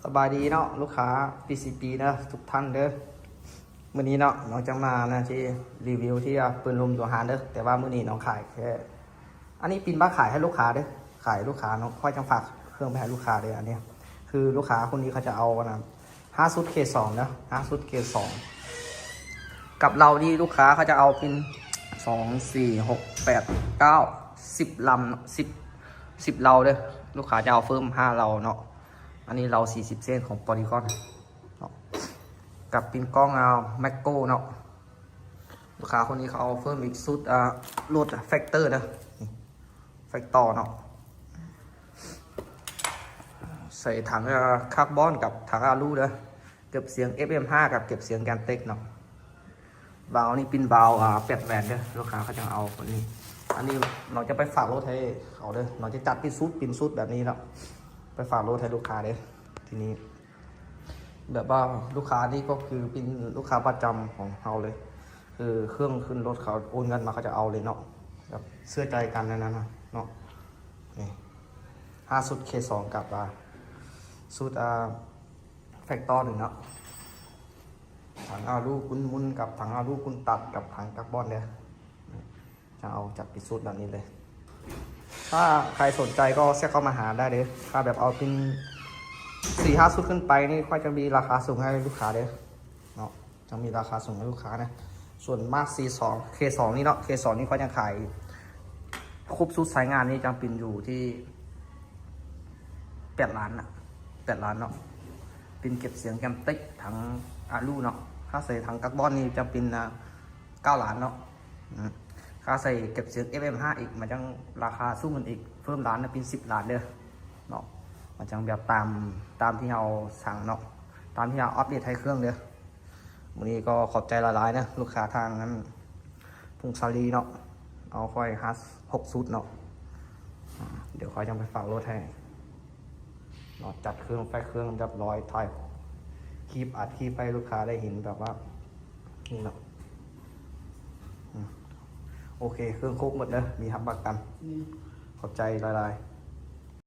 ສະບາຍດີເນາະ ລູກຄ້າ ພີຊີພີ ເດີ ທຸກທ່ານເດີ. ມື້ນີ້ເນາະ ນ້ອງຈະມານະ ທີ່ຣີວິວທີ່ວ່າປືນລົມຢູ່ຮ້ານເດີ ແຕ່ວ່າມື້ນີ້ນ້ອງຂາຍແຄ່ ອັນນີ້ປິ່ນມາຂາຍໃຫ້ລູກຄ້າເດີ ຂາຍລູກຄ້າເນາະ ຂ້ອຍຈັ່ງຝາກເຄື່ອງໄປໃຫ້ລູກຄ້າເດີ. ອັນນີ້ຄືລູກຄ້າຄົນນີ້ເຂົາຈະເອົາອັນນະ ຫ້າຊຸດເຄສອງເດີ ຫ້າຊຸດເຄສອງ ກັບເລົານີ້ລູກຄ້າເຂົາຈະເອົາເປັນ ສອງ ສີ່ ຫົກ ແປດ ເກົ້າ ສິບລຳ ສິບ ສິບເລົາເດີ. ລູກຄ້າຈະເອົາເພີ່ມຫ້າເລົາເນາະ ອັນນີ້ເລົາສີ່ສິບເຊັນຂອງປອລີກອນເນາະ ກັບປິ່ນກ້ອງ ອາ ແມັກໂກເນາະ. ລູກຄ້າຄົນນີ້ເຂົາເອົາເພີ່ມອີກຊຸດ ອາ ລົດແຟັກເຕີເດີ ແຟັກເຕີເນາະ ໃສ່ຖັງ ອາ ຄາບອນກັບຖັງອາລູເດີ ເກັບສຽງເອັຟເອັມຫ້າກັບເກັບສຽງແກນເຕັກເນາະ. ວາວນີ້ເປັນວາວ ອາ ແປດແຫວນເດີ ລູກຄ້າເຂົາຈະເອົາຄົນນີ້. ອັນນີ້ນ້ອງຈະໄປຝາກລົດໃຫ້ເຂົາເດີ ນ້ອງຈະຈັດເປັນຊຸດເປັນຊຸດແບບນີ້ເນາະ ໄປຝາກລົດໃຫ້ລູກຄ້າເດີ. ທີນີ້ ແບບວ່າລູກຄ້ານີ້ກໍຄືເປັນລູກຄ້າປະຈຳຂອງເຮົາເລີຍ ຄືເຄື່ອງຂຶ້ນລົດເຂົາໂອນເງິນມາເຂົາຈະເອົາເລີຍເນາະ ແບບເຊື່ອໃຈກັນນັ້ນນະເນາະ. ນີ້ ຫ້າຊຸດເຄສອງກັບ ອາ ຊຸດ ອາ ແຟັກເຕີໜຶ່ງເນາະ ຖັງອາລູກຸນມຸນກັບຖັງອາລູກຸນຕັດກັບຖັງກາບອນເດີ. ຈະເອົາຈັດເປັນຊຸດແບບນີ້ເລີຍ ຖ້າໃຄສົນໃຈກໍແຊັດເຂົ້າມາຫາໄດ້ເດີ. ຖ້າແບບເອົາເປັນສີ່ຫ້າຊຸດຂຶ້ນໄປນີ້ ຂ້ອຍຈະມີລາຄາສູງໃຫ້ລູກຄ້າເດີເນາະ ຈະມີລາຄາສູງໃຫ້ລູກຄ້ານະ. ສ່ວນມາກ ຊີສອງ ເຄສອງນີ້ເນາະ ເຄສອງນີ້ຂ້ອຍຈະຂາຍຄົບຊຸດສາຍງານນີ້ຈະເປັນຢູ່ທີ່ແປດລ້ານນະ ແປດລ້ານເນາະ ເປັນເກັບສຽງແກນເຕັກ ຖັງອາລູເນາະ. ຖ້າໃສ່ຖັງກາບອນນີ້ຈະເປັນ ອາ ເກົ້າລ້ານເນາະ. ອືມ ຄ່າໃສ່ເກັບສຽງເອັຟເອັມຫ້າອີກ ມັນຈັ່ງລາຄາສູງຂຶ້ນອີກ ເພີ່ມລ້ານນະ ເປັນສິບລ້ານເດີເນາະ. ມັນຈັ່ງແບບຕາມ ຕາມທີ່ເຮົາສັ່ງເນາະ ຕາມທີ່ເຮົາອັບເດດໃຫ້ເຄື່ອງເດີ. ມື້ນີ້ກໍຂອບໃຈຫຼາຍໆນະ ລູກຄ້າທາງນັ້ນ ພົງສາລີເນາະ ເອົາຂ້ອຍຫ້າ ຫົກຊຸດເນາະ. ອາ ດຽວຂ້ອຍຈັ່ງໄປຝາກລົດໃຫ້ເນາະ ຈັດເຄື່ອງ ແພັກເຄື່ອງຮຽບຮ້ອຍ ຖ່າຍຄລິບ ອັດຄລິບໃຫ້ລູກຄ້າໄດ້ເຫັນແບບວ່າ ນີ້ເນາະ. ອືມ ໂອເຄ ເຄື່ອງຄົບໝົດເດີ ມີຮັບປະກັນ. ອືມ ຂອບໃຈຫຼາຍໆ.